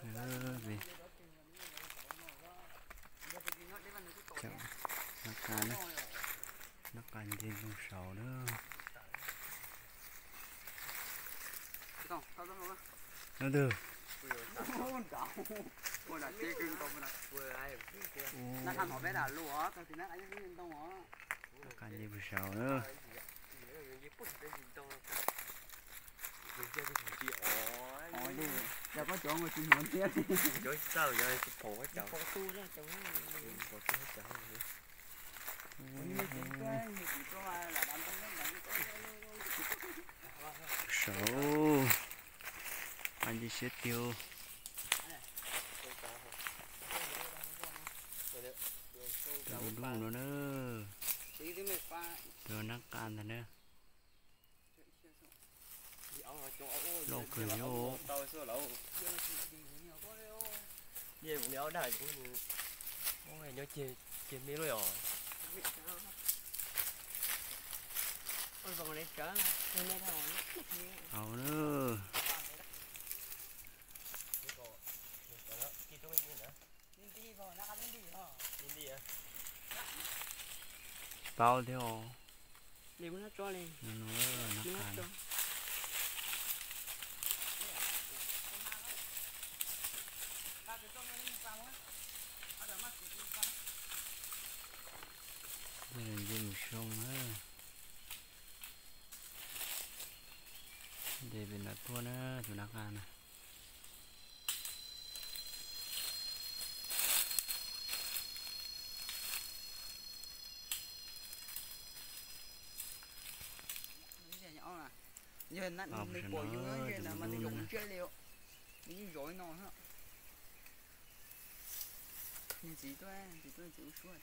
Nab qa, nab qa nce ntoo saud na. Nab twg? Nab qa nce mus saud na. Saud, qa nce siab tiag. Dub dub no na. Tus nab qa ntag na. Loj kawg li. Nyob ceg me lub os. Au na. Paub thiab os. Nab qa. Nce mus soo na. Nce pem ntawd tuaj na, tus nab qa na. Nws pom yus mas nws zaum ntsiag li, nws yeej zov li no. Nws ntxiv tuaj, ntxiv tuaj, ntxiv ua suab.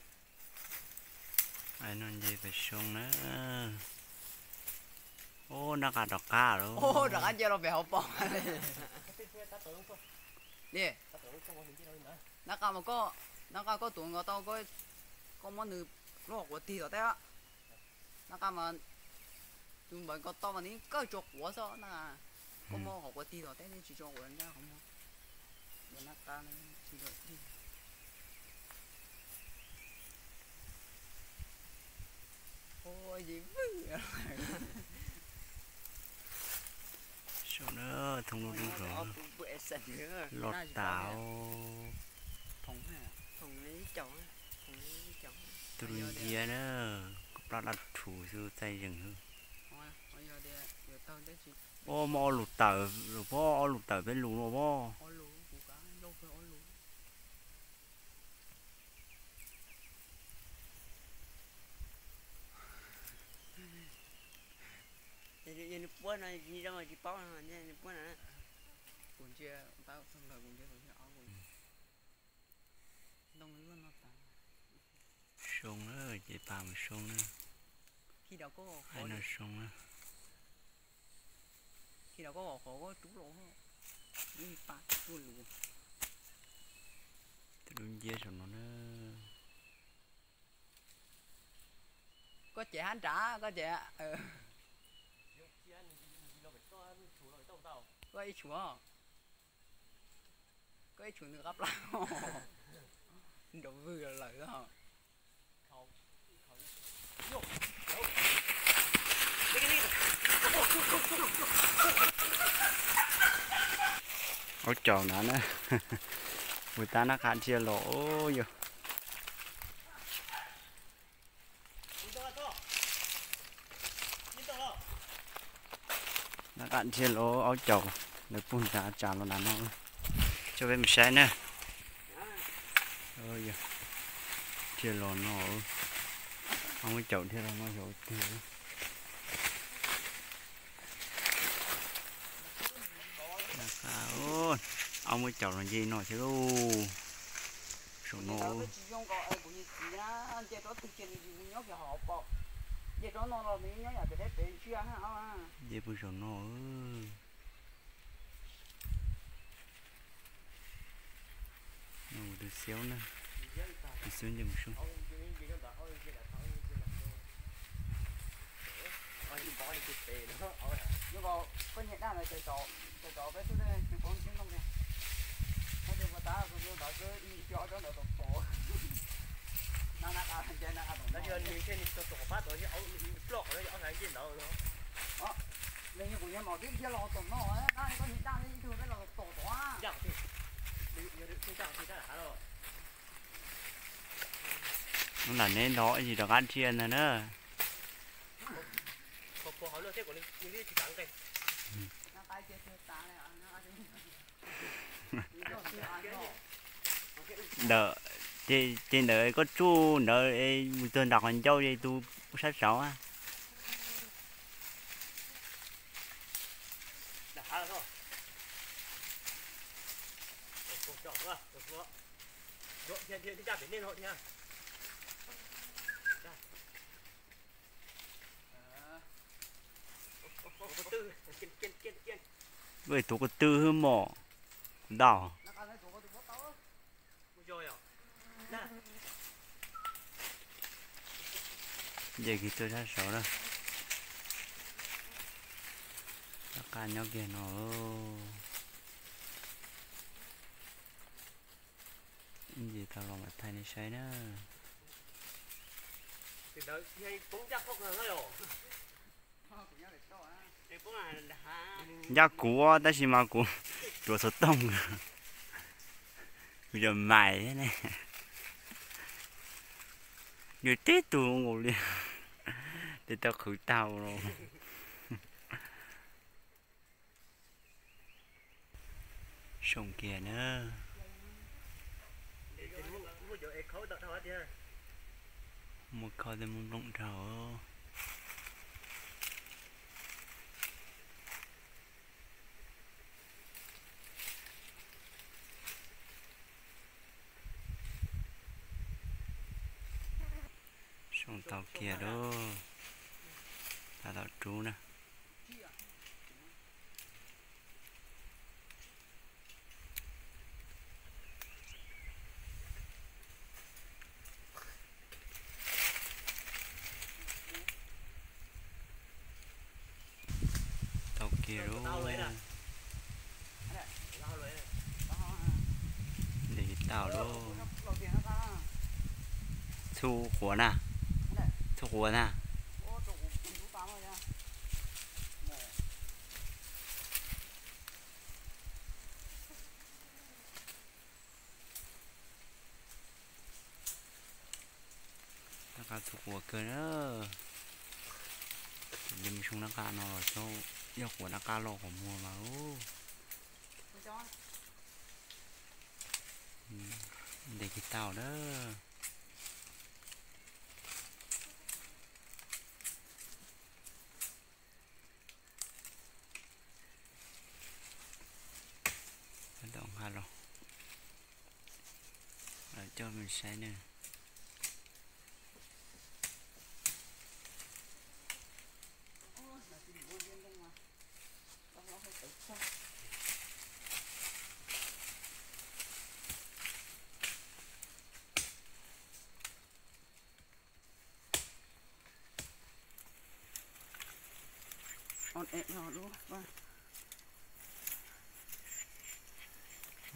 Ai no nce pem soo na. Ub, nab qa rov qab lawm. Rov qab nce los pem hauv paus li. Nab qa mas koj, nab qa koj tuav nkaus tau, koj muab nws lub hauv quav tig tom teb. Nab qa mas tus npawg nkaus tau mas nws yeej kawg tso quav xwb na. Koj muab hauv quav tig tom teb, nws tsis tso quav ncaj qhov muag. Nab qa tsis tau tig. Saum na, thoob lub dub zog loj tas. Tus dub nciab na, koj plab dab rhuv xwb txaij zeeg xwb. Ua muaj ob lus tawm, pob ob lus tawm peb lus no pob. Yog nws puab no tsis paub, nws puab no. Soo na, ces pab mus soo na. Ai no soo na. Tus dub nciab saum no na. Koj ces hab nrad, koj ces. Koj ib tshuav, koj ib tshuav nws qab plab nrov vwg lawm. Aub caum na na, mus tab nab qa dhia los yog. Nab qa dhia los aub caum, lawv pug nrad tsa los nrad no. Coj peb mus saib na. Dhia los no, aub caum dhia los no yog tiag. Aub muab caum los nce no thiab lauj. Saum no. Nce puag saum no. Tus xiaub na, tus xiaub nce mus soo. Lam neb nrog ib tsis rov qab dhia ntag na. Ntawm, ces ntawd koj tsuj ntawd es mus txog nram qhov ncauj es tus sab saud. Tus ko tw hwb mom, kuv ntau. Nce kiag tuaj sab saud na. Rov qab nyob kiag no. Ib ntsis tau los mam thaij nej saib na. Ncaj kuv tab sis mas kuv tsuav xov tooj, kuv yog mais thiab ne. Yog tib tug nkaus li, tej tau qhwv tau los. Soo kiag na. Muaj khau tej muaj nplooj dhau. Soo tau kiag lauj. Tab tom rub na. Tau kiag lauj. Ntes tau lauj. Txhua quav na. Txhua quav na. Nab qa txhua quav kawg na. Ces mus soo nab qa no los xyov yog quav nab qa los qhov muag mas. Ntes kiag tau na. Tab tom nqa los, lawv coj mus saib na.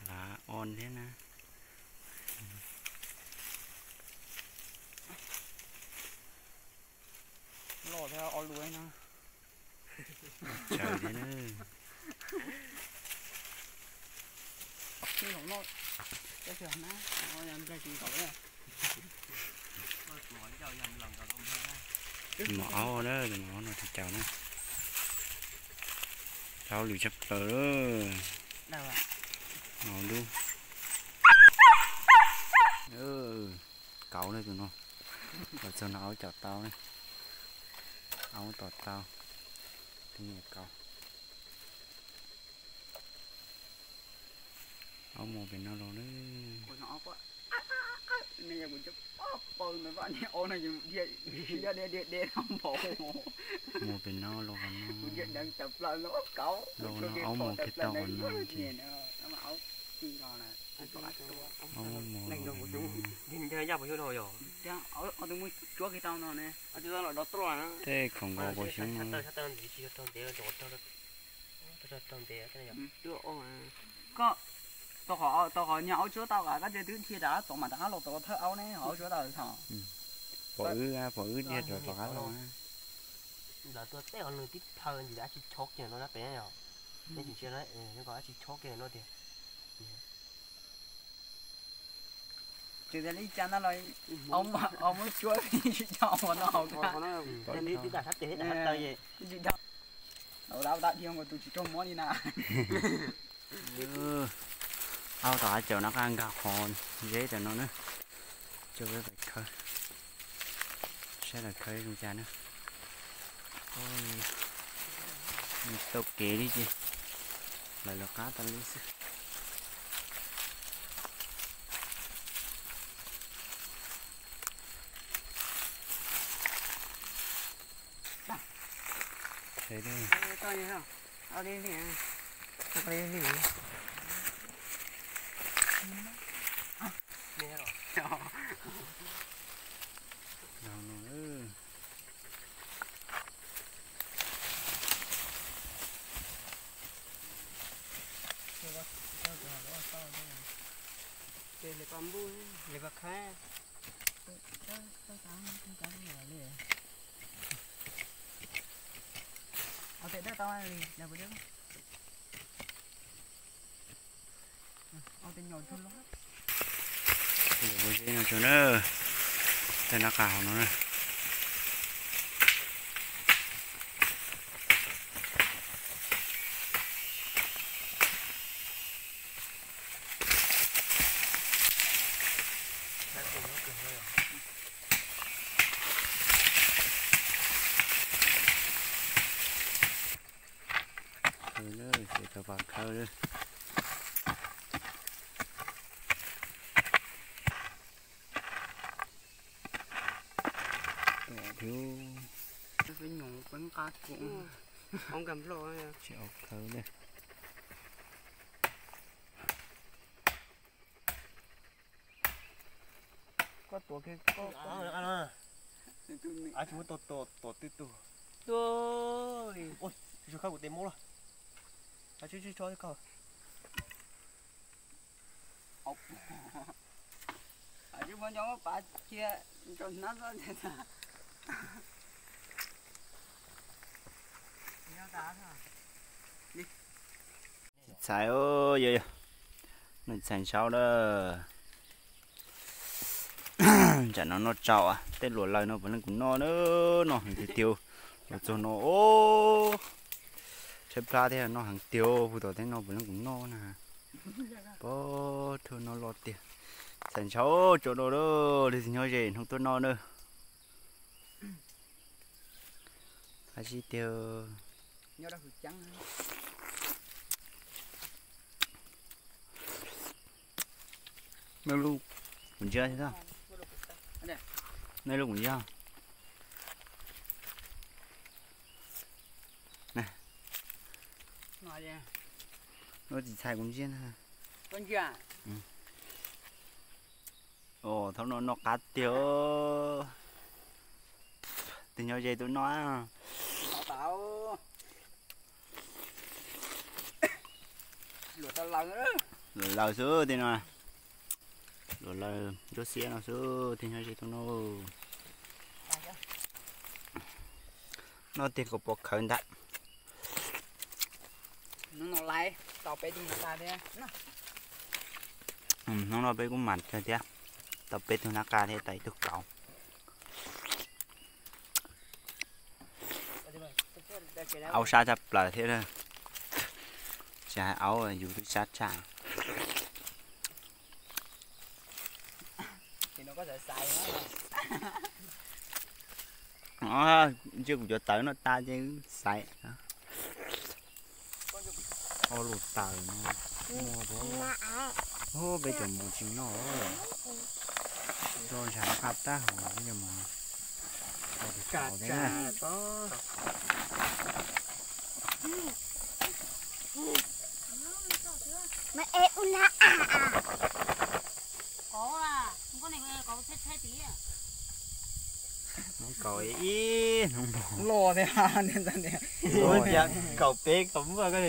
Lav on thiab na. Loj thiab ob lub no. Tsawg thiab na. Tus mos aub na, tus mos aub no tsis caum na. Rau lwm tshaj plaws lawm. Mos aub dub. Kauv na tus no. Los txog no aub caum tau na. Aub tom tau. Tus niam kauv. Aub mus pem no los na. Mus pem no los qhov no. Los no aub mus kiag tau qhov no ces. Aub mus. Tej khoom nkaus puas xyoob no. Koj Tau qhov, tau qhov nyuag aub tsuab tau, koj tias twb dhia rov qab tod mas rov qab los tod thawj aub ne, ho aub tsuab tau thaum. Pom wb, pom wb dhia rov rov qab los. Lawv tuaj tej qhov nws tib plhaw ntsis dab tsi chob kiag no na pem yom. Nej tsis ntsia na, koj dab tsi chob kiag no tiag. Tsis tias li cas no los, aub muab tsuab tsis tau ua no hauv. Tib dam sab tes dam sab taw es tsis tau. Ua dab ua dab dhia nkaus tus tsis raug mob li na. Aub tom qab caum no qab nkag qhov zeb tam no na. Coj peb pais khawb, saib lawv khawb zoo cas na. Tau kev li ces lawv lawv qab tas li xwb. Ces lawv pab npuj, lawv pab khawb. Ua tes dawj tau li, ua tes nyuam tug los. Ua zeb no tso na, tej nab qa hauv no na. Khawb na, ces tau pab khawb na. Peb nyuam peb nqa kuv, tsis au khawb na. Koj tuav kiag koj, tsis muab tuav, tuav twj tug. Ua, tsis khawb kuv tes mob lawm. Tsis tso koj. Tsis muab nco muab pav cia rau hnab xwb. Txhais, yog, yog, noj txhais ntshauv lawm. Tsam no noj tsau, tej luam laws no puav leej kuv noj na, noj heev tiag tiag. Los txog no, tshaib plab thiab noj heev tiag, hu tom tej no puav leej kuv noj na. Pob, thawj no loj tiag. Txhais ntshauv tso no lawm, leej twg nyob ze hnub tuaj noj na. Qab zib tiag. Noj lub kuv ntsia thiab. Noj lub kuv ntsia. Lub tsis txhais kuv ntsia na. Thaum no noj qab tiag. Tus nyob ze tus no. Luam laws xwb tej no. Luam laws ntsuab xiab no xwb tej nyob ze tus no. Noj tiag kom pov khawv ntag. Hnub no peb kuj mam kawg thiab, tau peb tug nab qa thiab tau ib tug kauv. Aub sab tshaj plaws thiab, tsis hais aub yus twb sab tshaj. Ntshe kuv cov tawv no tas ces xaiv. Ob lub taws no muaj, peb cov mov tsis noj, do ntshav qab tag hauv peb cov mov. Hmoob kaus ib hnub mos. Los thiab, kaum peb kaum muaj koj.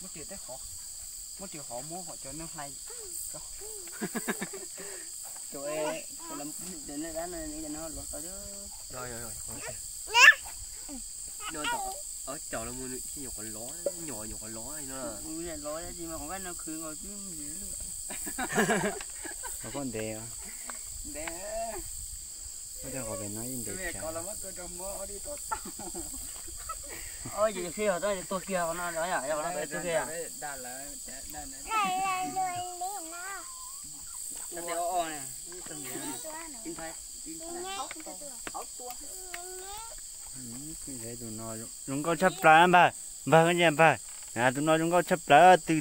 Muab riam tej qhov, muab riam qhov muab qhov cov neeg hlais. Cov, cov dab no luag tau. Cov los nyuam qhuav lov, nyuam qhuav lov no. Lov tsis mas qhov vaj no khwv nkaus twb ntsis lwj. Los koj ntev, ntev. Koj tej qhov pem no ib ntev tsawv. Ib yam li sij hawm tuag kiag qhov no, yog qhov no pem tuag kiag. Tus no zoo nkauj tshaj plaws npawg, npawg, koj npawg, tus no zoo nkauj tshaj plaws, tu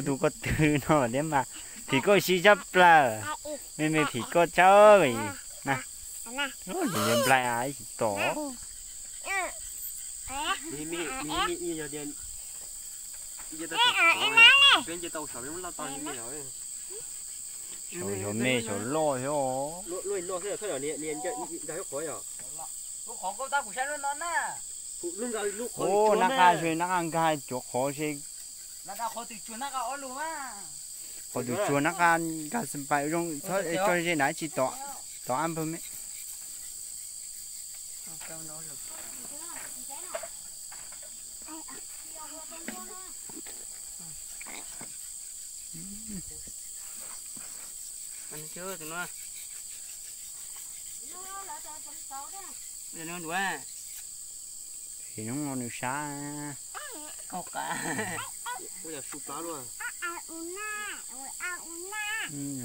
tus ko tw no thiab mas, phim koj siv tshaj plaws, me me phim koj tshaj na. Yus niag nplaig a ib tsis tom. Xyov me xyov loj xyov. Ub, nab qa, nab qa nkag cuag qhov se. Qhov twg tsuag nab qa nkag xpais zoo tso ze na tsis tom, tom ab npawg me. Hnub no nws sab.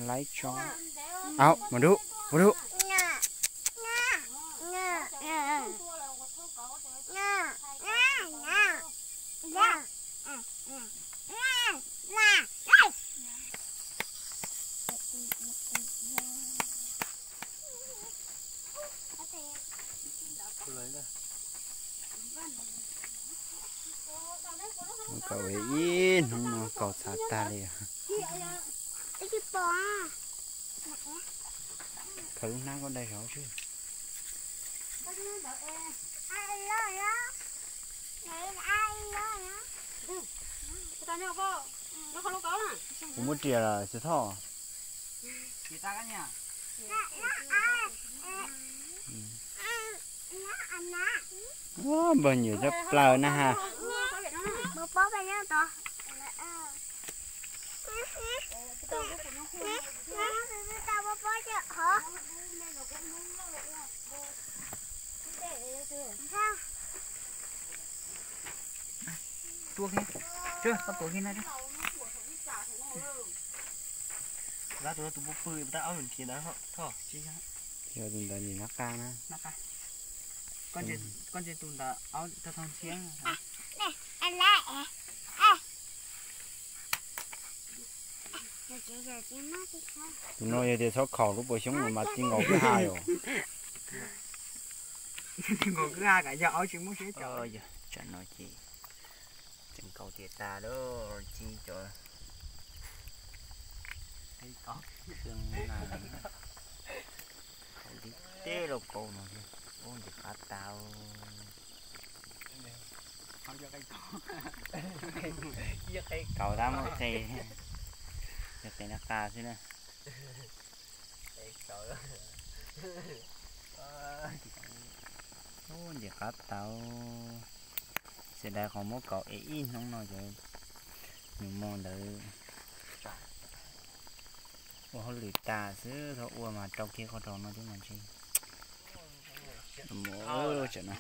Laib tso. Au, mus dub, mus dub. Kaum ib hnub no kaum txhav tag li. Khaws lub hnab koj dai saud tswb. Kuv muab riam lawm Xwm Thoj. Npawg nyiam tshaj plaws na ha. Tua, tua kiag na. Tus no tus pw pw, tab ob lub nrhiav ntawd Thoj. Yog tus ntawd nim nab qa na. Koj ntse tus ntawd aub tag tag thiab. Tus no yog tias txhob khaum lub puas xyoob los mas txij nkaus kwj ha yom. Txij nkaus kwj ha kam yog aub tsis muaj siab. Tsam no ces tseem kaus tias tas lawm, txij cov xyoob na, kaus tib teb lauj kaub no thiab. Ub, ntxim qab tas. Kaus tab muaj qe, yog qe nab qa xwb na. Ub, ntxim qab tas. Xav dai qhov muab kaus es ib hnub no ces nus mo ntawd ua hauj lwm tas xwb, thaum ua mas rau kiag qhov rau no thiab mas ntshe. Tsam no.